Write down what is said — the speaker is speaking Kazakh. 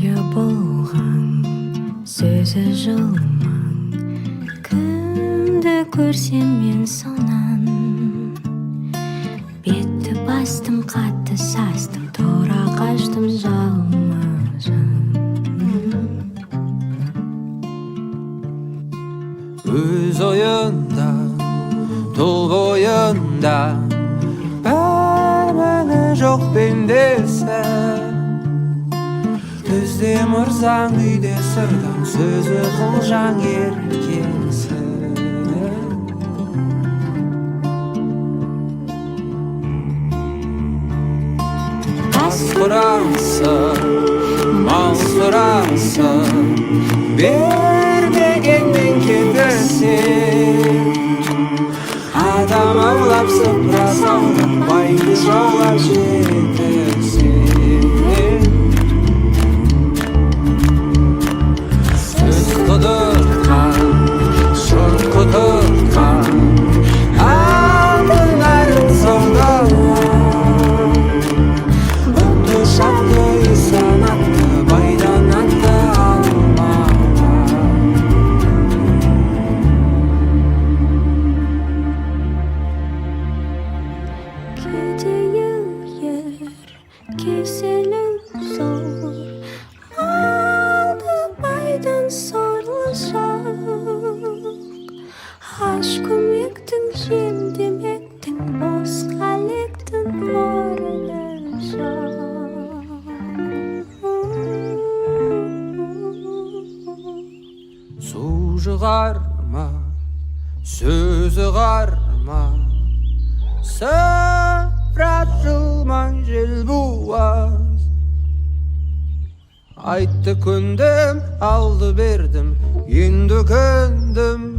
Ойы болған, сөзі жылмаң, кімді көрсем мен сонан. Бетті бастым, қатты састым, тұра қаштым жалма-жан. Өз ойында, тұл бойында, бір міні жоқ пендесі. Түзде мырзаң, үйде сырдаң, сөзі қылжаң еркесі. Ас құрасы, мал сұрасы, бермегеннен кетсе. Адам аулап, сыпыра саулап, байды жаулап жетсе. Сөз құдыртқан, жұрт құдыртқан, алтын нәрін саудалап. Бұтты шапты, санатты, байдан атты алмаған. Кедейі ер, кеселі зор, малды байдан сорлы жақ. Аш көмектің, жем демектің, босқа лектің орны жоқ. Су жұғар ма, сөзі ғар ма, сыпыра жылмаң жел буаз. Айтты, көндім, алды, бердім, енді көндім.